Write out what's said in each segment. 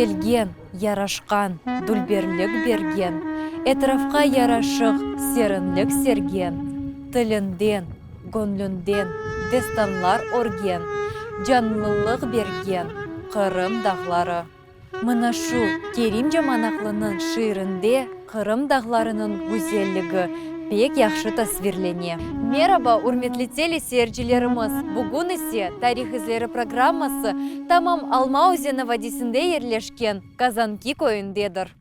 Tüzelgen, yaraşqan, dülberlik bergen, Etrafqa yaraşıq serinlik sergen, Tilinden, göñlünden destanlar örgen, Canlılıq bergen Qırım dağları. Mına şu Kerim Camanaqlınıñ şiirinde Qırım dağlarınıñ güzelligi pek yahşı tasvirlene. Meraba, ürmetli teleseyircilerimiz! Bugün ise Tarih izleri programması tamam Alma özeni vadisinde yerleşken Kazanki köyündedir.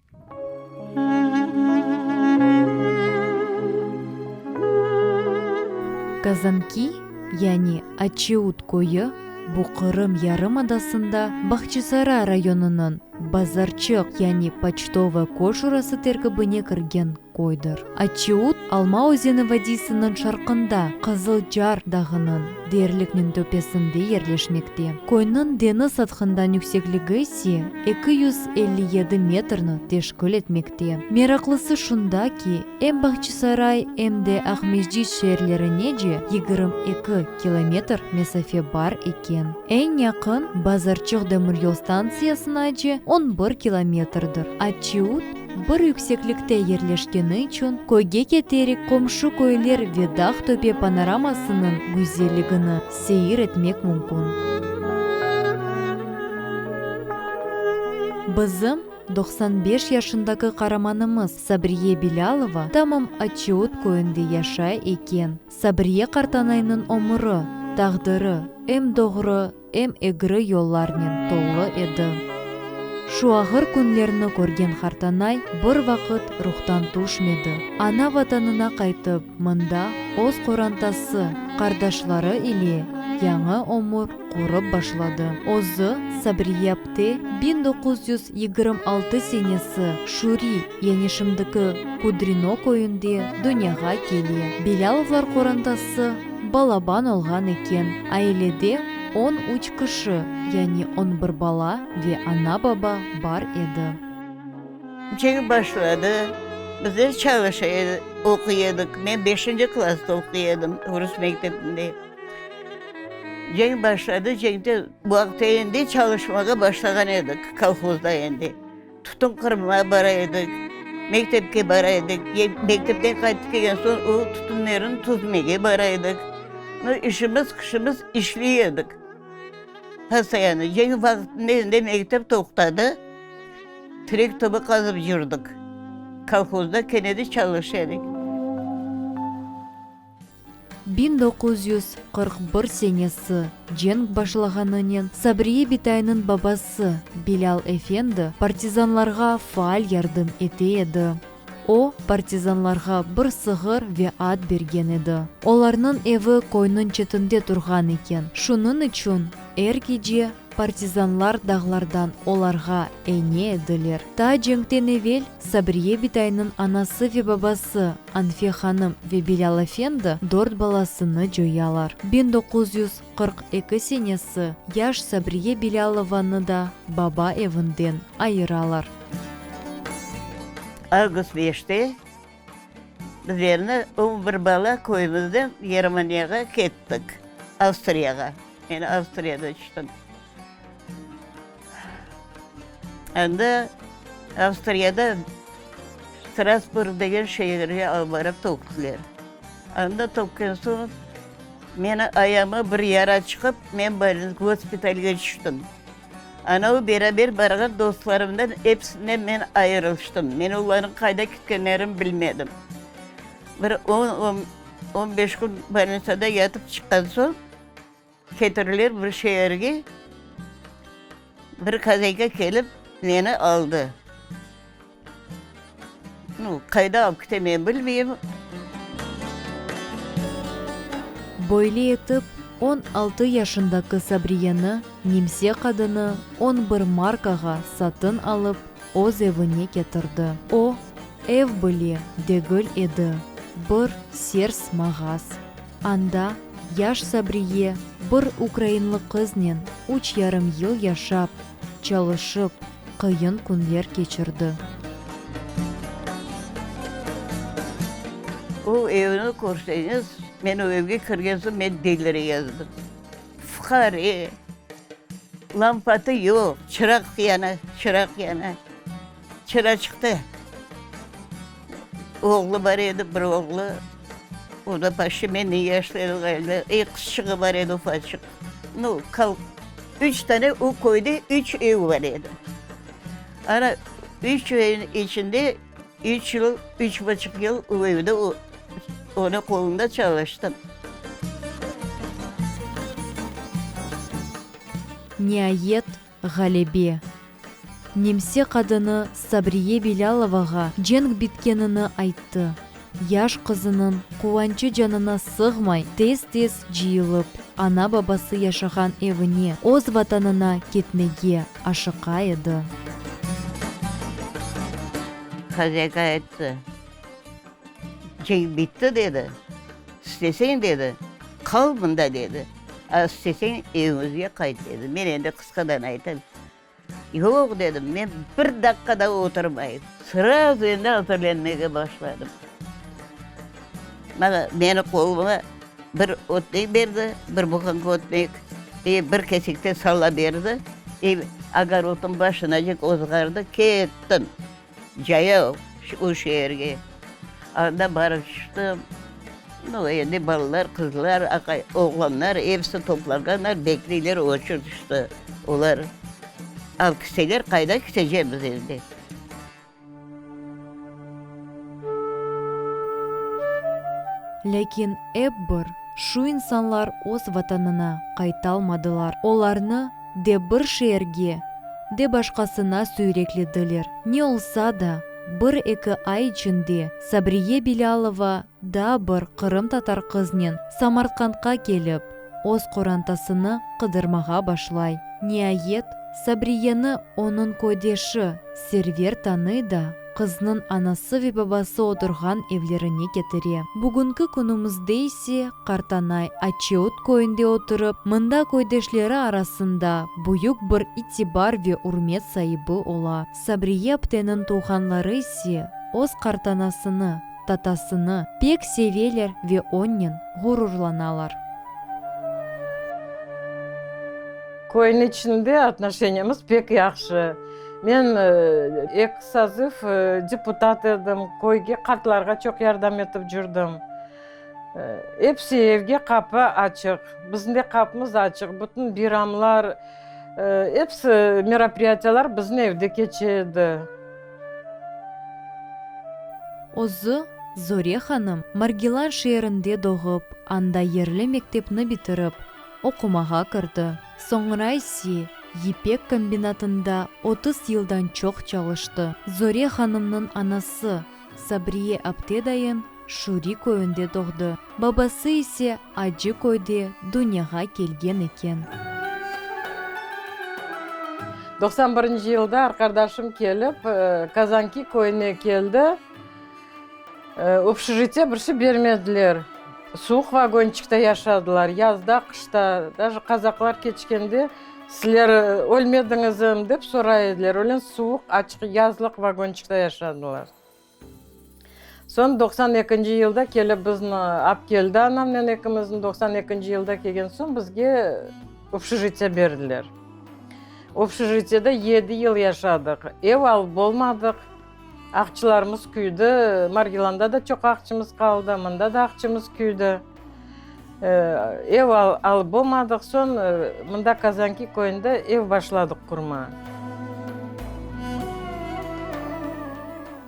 Kazanki, yani Açeut köyü, bu Qırım yarımadasında Bağçasaray rayonınıñ Bazarçıq, yani Poçtovoye köy şurası terkibine kirgen köydir. Açeut, Alma özeni vadiysiniñ şarqında, Qızıl Car dağınıñ deyerliknen töpesinde yerleşmekte. Köyniñ deñiz sathından yüksekligi ise 257 metrni teşkil etmekte. Meraqlısı şunda ki, em Bağçasaray, em de Aqmescit şeerlerinece 22 kilometr mesafe bar eken. Eñ yaqın Bazarçıq demiryol stantsiyasınace on bir kilometrdir. Açeut bir yükseklikte yerleşkeni içün köyge keterek qomşu köyler ve dağ töpe panoramasınıñ güzelligini seyir etmek mümkün. Bizim 95 yaşındaki qaramanımız Sabriye Bilâlova tamam Açeut köyünde yaşay eken. Sabriye qartanaynıñ ömüri, taqdiri em doğru, em egri yollarnen tolu edi. Şu ağır künlerni körgen qartanay bir vaqıt ruhtan tüşmedi. Ana Vatanına qaytıp, mında öz qorantası, qardaşları ile yañı ömür qurıp başladı. Özü, Sabriye apte, 1926 senesi Şuri, yani şimdiki Kudrino köyünde dünyağa kele. Bilâlovlar qorantası balaban olğan eken, ailede 13 kişi, yani on bir bala ve ana-baba bar edi. Cenk başladı, bizler çalışa edik, oquy edik. Men beşinci klassta oquy edim rus mektebinde. Cenk başladı, cenkte bu vaqıtta endi çalışmağa başlağan edik, kolhozda endi. Tütün qırmağa bara edik, mektepke bara edik. Mektepten qaytıp kelgen soñ o tütünlerni tüzmege bara edik. Nu, işimiz, qışımız işliy edik. Postoyanno. Cenk vaqtında endi mektep toqtadı. Tirek tübü qazıp yürdik. Kolhozda kene de çalışa edik. 1941 senesi cenk başlağanınen Sabriye bitaynıñ babası Bilâl efendi partizanlarğa faal yardım ete edi. O, partizanlarğa bir sığır ve at bergen edi. Olarnıñ evi köyniñ çetinde turğan eken, şunıñ içün er gece Partizanlar dağlardan olarğa ene ediler. Taa cenkten evel Sabriye bitaynıñ anası ve babası Anfe hanım ve Bilâl efendi dört balasını coyalar. 1942 senesi yaş Sabriye Bilâlovanı da baba evinden ayıralar. Avgust beşte bizlerni on bir bala köyümizden Germaniyağa kettik, Avstriyağa. Men Avstriyada tüştim. Anda Avstriyada Strasburg degen şeerge alıp barıp töktüler. Anda tökken soñ, meni ayağıma bir yara çıqıp, men gospitalge tüştim. Ana o beraber barğan dostlarımdan episinden men ayırılıştım. Men olarnıñ qayda ketkenlerini bilmedim. Bir on, on beş kün bolnitsada yatıp çıqqan soñ, Ketirdiler bir şeerge, bir kazayka kelip meni aldı. Nu, qayda alıp kete men bilmeyim. Böyle etip, 16 yaşındaki Sabriyeni nemse qadını on bir markağa satın alıp, öz evine ketirdi. O, ev bile degil edi, bir sers mağaz. Anda yaş Sabriye bir ukrainlı qıznen üç yarım yıl yaşap, çalışıp, qıyın künler keçirdi. O evni körseñiz, men o evge kirgen soñ men delireyazdım. Fuqare. Lampatı yoq, çıraq yana, çıraq yana. Çıraçıqta oğlu bar edi, bir oğlu, o da почти menden yaşlı edi ğaliba, e, qızçığı bar edi ufaçıq. Nu, kol, üç tane o köyde üç ev bar edi. Ana, üç evniñ içinde üç yıl, üç buçuq yıl o evde o, onıñ qolunda çalıştım. Niayet, ğalebe. Nemse qadını Sabriye Bilâlovağa cenk bitkenini ayttı. Yaş qızınıñ quvançı canına sığmay, tez-tez cıyılıp, ana-babası yaşağan evine, öz vatanına ketmege aşıqa edi. Hozâyka ayttı, Cenk bitti, dedi, isteseñ, dedi, qal mında, dedi, a isteseñ, eviñizge qayt, dedi. Men endi qısqadan aytam. Yoq, dedim, men bir daqqa da oturmayım. Srazu endi azırlenmege başladım. Maña, meni qoluma bir ötmek berdi, bir buhanka ötmek, e, bir kesek de sala berdi, e, ogorodnıñ başınacek ozğardı, kettim cayav o şeerge. Anda barıp çıqtım, nu, endi balalar, qızlar, aqay, oğlanlar episi toplanğanlar, bekleyler, oçurtıştı olar. Alıp kitseler, qayda kitecemiz endi? Lâkin ep bir şu insanlar öz vatanına qaytalmadılar. Olarnı de bir şeerge, de başqasına süyreklediler. Ne olsa da, bir-eki ay içinde Sabriye Bilâlova daa bir qırımtatar qıznen Samarqandqa kelip, öz qorantasını qıdırmağa başlay. Niayet, Sabriyeni onıñ köydeşi Server tanıy da, qıznıñ anası ve babası oturğan evlerine ketire. Bugünki künümizde ise qartanay Açeut köyünde oturıp, mında köydeşleri arasında büyük bir itibar ve ürmet saibi ola. Sabriye apteniñ tuvğanları ise öz qartanasını, tatasını pek seveler ve onnen ğururlanalar. Köyniñ içinde otnoşeniyamız pek yahşı. Men eki sozıv deputat edim, köyge, qartlarğa çoq yardım etip cürdim. Episi evge qapı açıq, bizim de qapımız açıq, bütün bayramlar, episi meropriyatiyalar bizim evde keçe edi. Özü, Zore hanım, Margilan şeerinde doğıp, anda yerli mektepni bitirip, oqumağa kirdi. Soñra ise yipek kombinatında 30 yıldan çoq çalıştı. Zore hanımnıñ anası, Sabriye apte dayın Şuri köyünde doğdı, babası ise Acı köyde dünyağa kelgen eken. 91 yılda arqardaşım kelip, Kazanki köyüne keldi. Obşejitiye bir şey bermediler. Suvuq vagonçikte yaşadılar, yazda, qışta. Daje qazaqlar keçkende, Sizler ölmediñizmi? dep soray ediler. Öyle suvuq, açıq yazlıq vagonçikte yaşadılar. Soñ 92 yılda kelip bizni ap keldi anamnen ekimizni. 92 yılda kelgen soñ bizge obşejitiye berdiler. Obşejitiyede yedi yıl yaşadıq. Ev alıp olmadıq. Aqçılarımız küydi. Margilanda da çoq aqçımız qaldı, mında da aqçımız küydi. Ev alıp olmadıq. Soñ mında Kazanki köyünde ev başladıq qurma.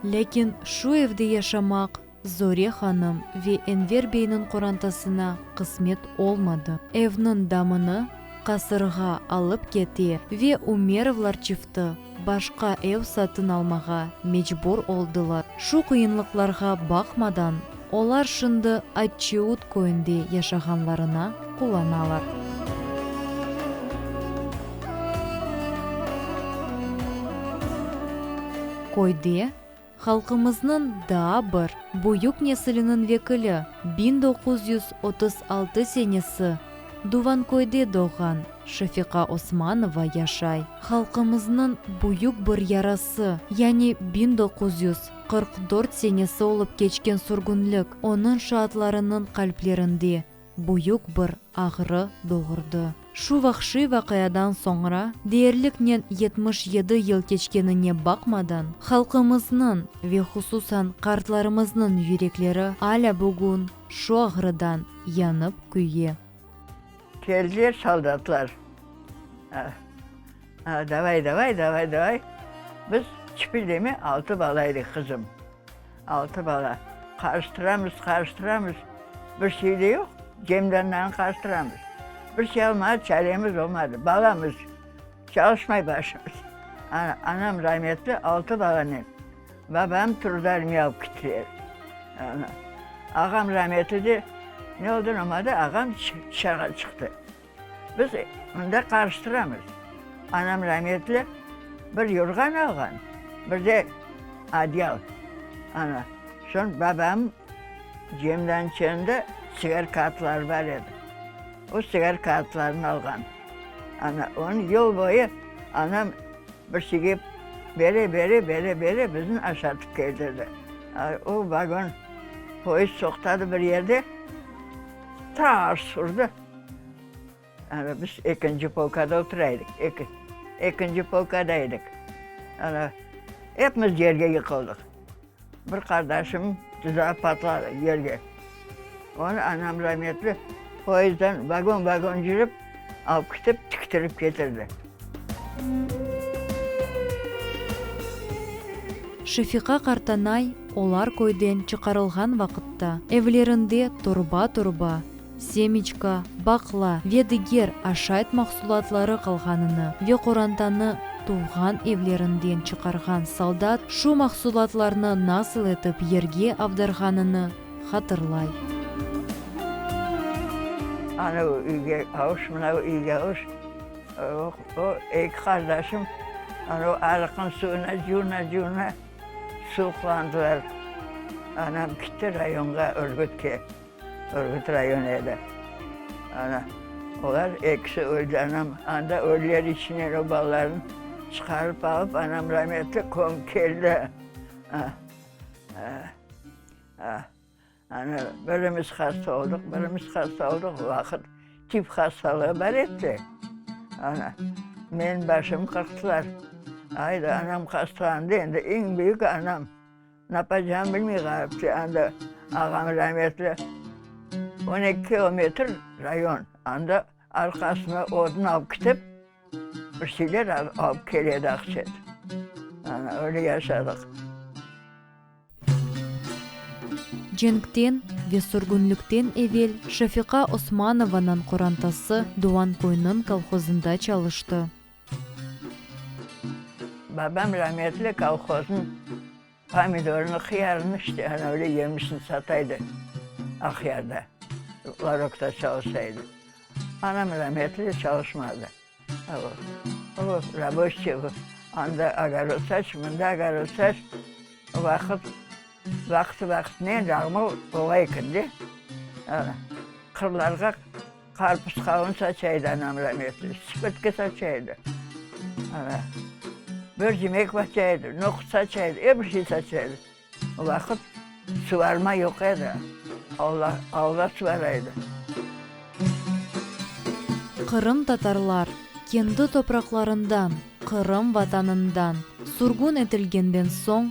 Lâkin şu evde yaşamaq Zore hanım ve Enver beyniñ qorantasına qısmet olmadı. Evniñ damını qasırğa alıp kete ve Ümerovlar çifti başqa ev satın almağa mecbur oldılar. Şu qıyınlıqlarğa baqmadan, olar şimdi Aççeut köyünde yaşağanlarına quvanalar. Köyde Halqımıznıñ daa bir büyük nesiliniñ vekili, 1936 senesi Duvanköyde doğğan Şefiqa Osmanova yaşay. Halqımıznıñ büyük bir yarası, yani 1944 senesi olıp keçken sürgünlik onıñ şaatlarınıñ qalplerinde büyük bir ağrı doğurdı. Şu vahşiy vaqiadan soñra deyerliknen 77 yıl keçkenine baqmadan, halqımıznıñ ve hususan qartlarımıznıñ yürekleri alâ bugün şu ağrıdan yanıp küye. Keldiler soldatlar. Davay, davay, davay, davay. Biz çipildeme altı bala edik, qızım. Altı bala. Qarıştıramız, qarıştıramız, bir şey de yoq. Cemdanlarnı qarıştıramız. Bir şey almağa çaremiz olmadı. Balamız, çalışmay başımız. Anam rametli altı balanen. Babam trudalmiya alıp kettiler. Ağam rametli de ne oldı, ne olmadı, ağam tışarığa çıqtı. Biz mında qarıştıramız. Anam rametli bir yorğan alğan, bir de adyal. Ana, soñ babam cemdançığında sigar kağıtları bar edi. O sigar kağıtlarını alğan. Ana, onı yol boyu anam bir şeyge bere, bere, bere, bere bizni aşatıp keldirdi. O vagon, poyezd toqtadı bir yerde, tars urdı. Ana, biz ekinci polkada otura edik, eki, ekinci polkada edik. Ana, epimiz yerge yıqıldıq. Bir qardaşım tuzağı patladı yerge. Onı anam rametli poyezdden vagon-vagon yürip, alıp ketip, tiktirip ketirdi. Şefiqa qartanay olar köyden çıqarılğan vaqıtta evlerinde torba-torba semiçka, baqla ve diger aşayt mahsulatları qalğanını ve qorantanı tuvğan evlerinden çıqarğan soldat şu mahsulatlarnı nasıl etip yerge avdarğanını hatırlay. Anavı üyge avuş, mınavı üyge avuş. O eki qardaşım anavı arıqnıñ suvuna cuvuna-cuvuna suvuqlandılar. Anam kitti rayonğa, Ürgütke. Ürgüt rayonı edi. Ana, olar ekisi öldi, anam anda ölüler içinden o balalarını çıqarıp alıp, anam rametli kömip keldi. Ana, birimiz hasta oldıq, birimiz hasta oldıq, o vaqıt tif hastalığı bar edi. Ana, menim başımı qırqtılar. Ayda, anam hastalandı endi, eñ büyük anam. Napacağım bilmey qalıptı. Anda ağam rametli 12 kilometr rayon. Anda arqasına odun alıp ketip, bir şeyler alıp kele edi aqçet. Ana, öyle yaşadıq. Cenkten ve sürgünlikten evel Şefiqa Osmanovanıñ qorantası Doğanköyniñ kolhozında çalıştı. Babam rametli kolhoznıñ pomidorını, hıyarını, işte, ana öyle yemişini sataydı Aqyarda, larokta çalışaydı. Anam rametli çalışmadı. O, o raboçiy, anda ogorod saç, mında ogorod saç, o vaqıt vaqtı-vaqtınen yağmur ola eken de, qırlarğa Qarpız qavun saça edi anam rametli, sipirtki saça edi. Ana, mercimek baça edi, nohut saça edi, er bir şey saça edi. O vaqıt suvarma yoq edi, Alla, Alla suvara edi. Qırımtatarlar kendi topraqlarından, Qırım Vatanından sürgün etilgenden soñ,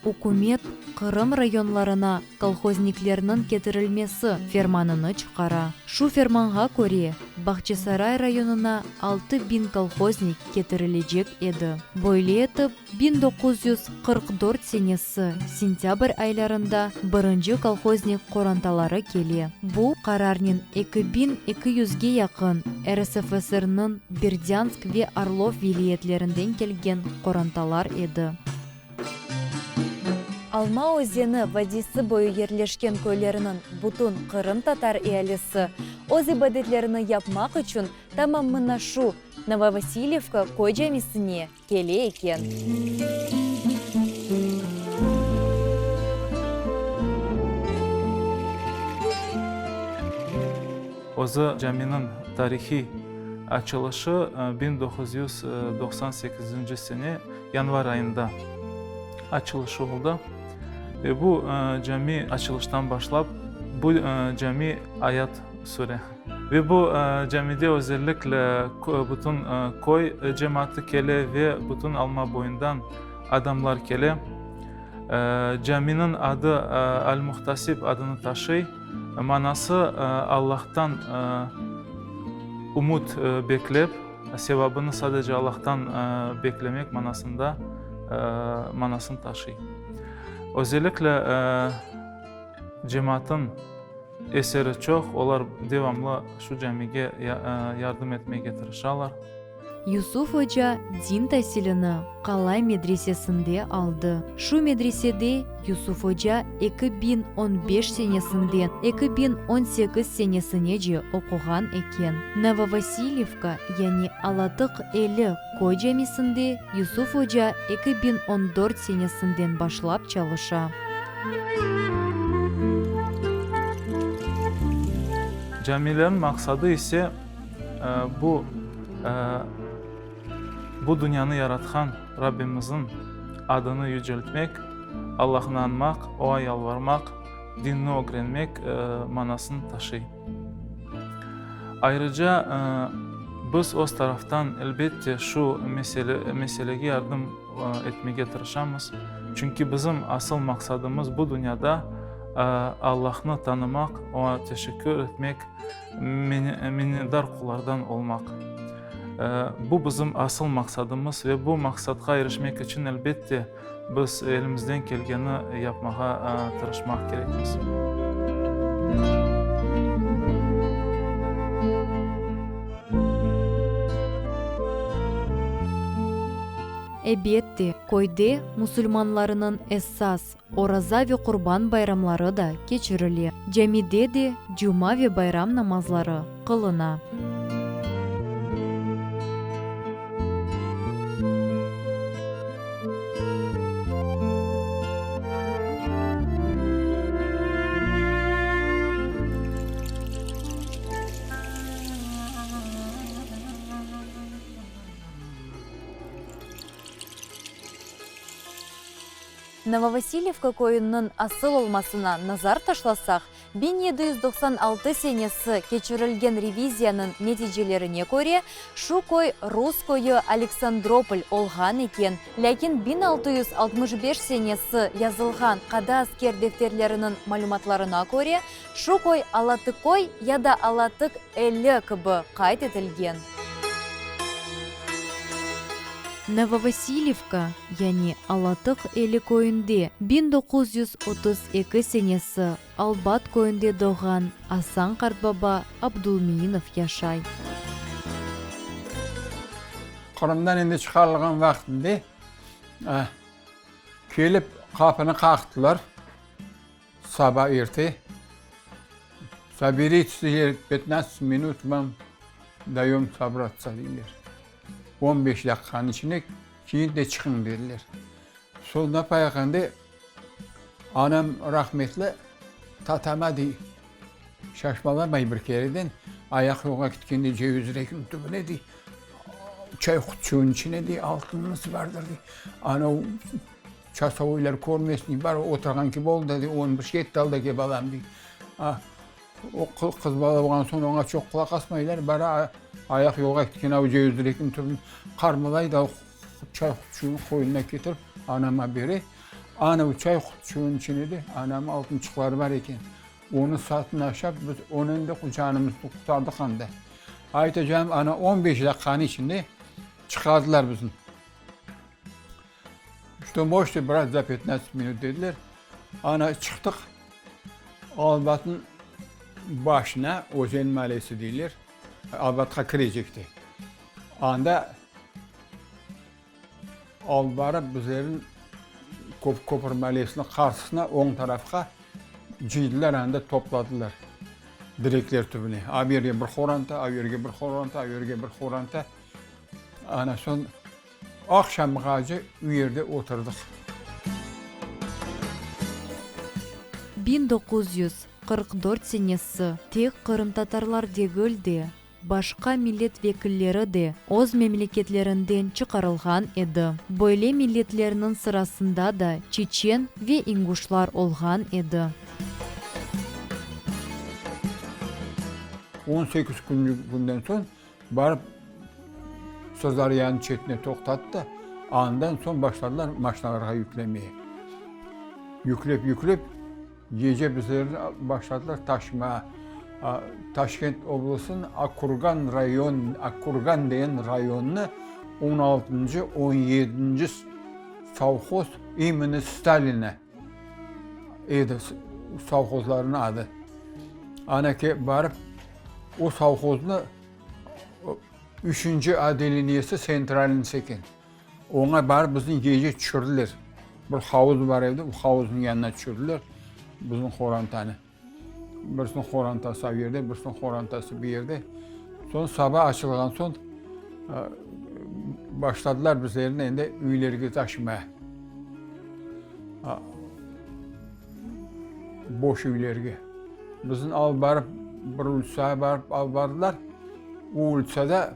Ükümet Qırım rayonlarına kolhozniklerniñ ketirilmesi fermanını çıqara. Şu fermanğa köre, Bağçasaray rayonına 6000 kolhoznik ketirilecek edi. Böyle etip, 1944 senesi sentâbr aylarında birinci kolhoznik qorantaları kele. Bu qararnen 2200 ge yaqın RSFSR-niñ Berdânsk ve Orlov vilâyetlerinden kelgen qorantalar edi. Alma özeni vadiysi boyu yerleşken köyleriniñ bütün qırımtatar ealisi öz ibadetlerini yapmaq içün tamam mına şu Novovasilyevka köy camisine kele eken. Özü caminiñ tarihiy açılışı 1998 sene Yanvar ayında açılışı oldı. Ve bu cami açılıştan başlap, bu cami ayat süre. Ve bu camide özellikle bütün köy cemaatı kele ve bütün Alma boyundan adamlar kele. Caminiñ adı Al-Muhtasib adını taşıy. Manası, Allahtan ümüt beklep, sevabını sadece Allahtan beklemek manasında manasını taşıy. Özellikle cemaatın eseri çoq, olar devamlı şu camige yardım etmege tırışalar. Yusuf oca din tasilini Qalay medresesinde aldı. Şu medresede Yusuf oca 2015 senesinden 2018 senesinece oquğan eken. Novovasilyevka, yani Alatıq Eli köy camisinde Yusuf oca 2014 senesinden başlap çalışa. Camilerniñ maqsadı ise, Bu, bu dünyanı yaratqan Rabbimizniñ adını yüceltmek, Allahnı añmaq, Oña yalvarmaq, dinni ögrenmek manasını taşıy. Ayrıca, biz öz taraftan, elbette, şu meselege yardım etmege tırışamız, çünki bizim asıl maqsadımız bu dünyada Allahnı tanımaq, Oña teşekkür etmek, Minnetdar qullardan olmaq. Bu bizim asıl maqsadımız ve bu maqsadqa irişmek içün, elbette, biz elimizden kelgeni yapmağa tırışmaq kerekmiz. Ebette, köyde musulmanlarınıñ esas Oraza ve Qurban bayramları da keçirile, camide de cuma ve bayram namazları qılına. Novovasilyevka köyüniñ asıl olmasına nazar taşlasaq, 1796 senesi keçirilgen reviziyanıñ neticelerine köre, şu köy rus köyü Aleksandropol olğan eken. Lâkin 1665 senesi yazılğan qadı-asker defterleriniñ malümatlarına köre, şu köy Alatıköy ya da Alatık Eli kibi qayd etilgen. Novovasilyevka, yani Alatıq Eli köyünde 1932 senesi Albat köyünde doğğan Asan qartbaba Abdulmeinov yaşay. Qırımdan endi çıqarılğan vaqtında kelip qapını qaqtılar. Saba erte Soberitsya petnadtsat minut vam dayom sobratsya deyler. On beş daqiqanıñ içinde keyin de çıqıñ dediler. Soñ napayaqande anam rahmetli tatama dey, şaşmalamay bir kereden ayaq yolğa ketkende ceviz terekniñ tübüne dey, çay qutuçığınıñ içine dey altınımız bardır dey. Anav Çasovoylar körmesin, bar oturğan kibi oldı, dey, onı bir şey etti al da kel balam, dey. A, o qız bala bolğan soñ oña çoq qulaq asmaylar, bara ayaq yolğa ketken av cevizdirekniñ tübün qarmalay da çay qutuçığını qoynuna ketirip anama bere. Anav çay qutuçığınıñ içinde de anamnıñ altınçıqları bar eken. Onı satın aşap biz onen de canımıznı qurtardıq anda. Aytacağım, ana on beş daqiqanıñ içinde çıqardılar bizni. Çto mojete brat za petnadtsat minut dediler. Ana çıqtıq, Albatnıñ başına, Özen malesi deyler, Albatqa kirecekte. Anda alıp barıp bizlerni Köpür malesiniñ qarşısına, oñ tarafqa cıydılar, anda topladılar direkler tübüne. A bu yerge bir horanta, a bu yerge bir horanta, a bu yerge bir horanta. Ana soñ Aqşamğace u yerde oturdıq. 1944 senesi tek qırımtatarlar degil de, başqa millet vekilleri de öz memleketlerinden çıqarılğan edi. Böyle milletlerniñ sırasında da çeçen ve inguşlar olğan edi. 18 künden soñ barıp Sırdaryanıñ çetine toqtattı, andan soñ başladılar maşinalarğa yüklemeye. Yüklep, yüklep, gece bizlerni başladılar taşımağa. Taşkent oblastınıñ Akkurgan rayon, Akkurgan degen rayonına on altıncı, on yedinci sovhoz imeni Stalina edi sovhozlarnıñ adı. Anaki barıp o sovhoznı Üçünci otdeleniyesi tsentralnıy eken. Oña barıp bizni gece tüşürdiler. Bir havuz bar edi, o havuznıñ yanına tüşürdiler bizim qorantanı. Birisiniñ qorantası o yerde, birisiniñ qorantası bu yerde. Soñ saba açılğan soñ başladılar bizlerni endi üylerge taşımaya. Boş üylerge. Bizni alıp barıp, bir ulitsağa barıp alıp bardılar. O ulitsada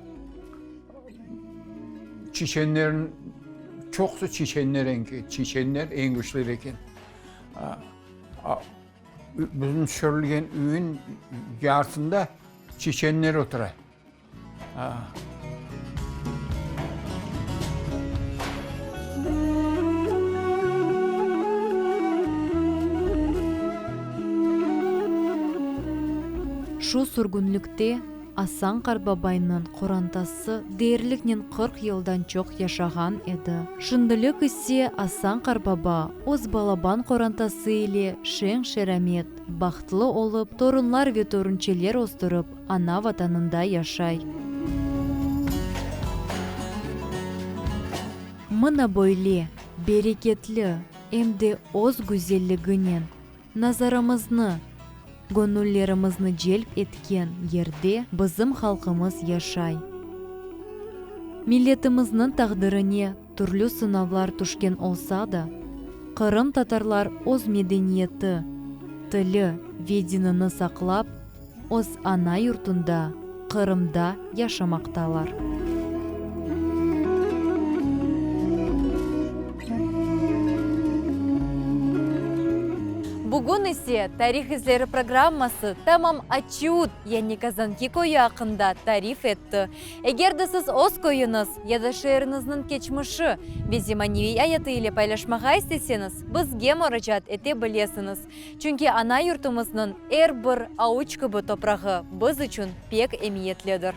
çeçenlerniñ, çoqusı çeçenler eken, çeçenler, inguşlar eken. Bizim tüşürilgen üyün yarısında çeçenler otura. Şu sürgünlikte Asan qartbabaynıñ qorantası deyerliknen 40 yıldan çoq yaşağan edi. Şimdilik ise Asan qartbaba öz balaban qorantası ile şeñ-şeramet, bahtlı olıp, torunlar ve torunçeler östürip, ana Vatanında yaşay. Mına böyle bereketli em de öz güzelliginen nazarımıznı, göñüllerimizni celp etken yerde bizim halqımız yaşay. Milletimizniñ taqdirine türlü sınavlar tüşken olsa da, qırımtatarlar öz medeniyeti, tili ve dinini saqlap, öz ana yurtunda, Qırımda yaşamaqtalar. Bugün ise Tarih izleri programması tamam Açiut, yani Kazanki köyü aqqında tarif etti. Eger de siz öz köyüñiz ya da şeeriñizniñ keçmişi ve zemaneviy ayatı ile paylaşmağa isteseñiz, bizge muracaat ete bilesiñiz. Çünki ana yurtumıznıñ er bir avuç kibi toprağı biz içün pek emiyetlidir.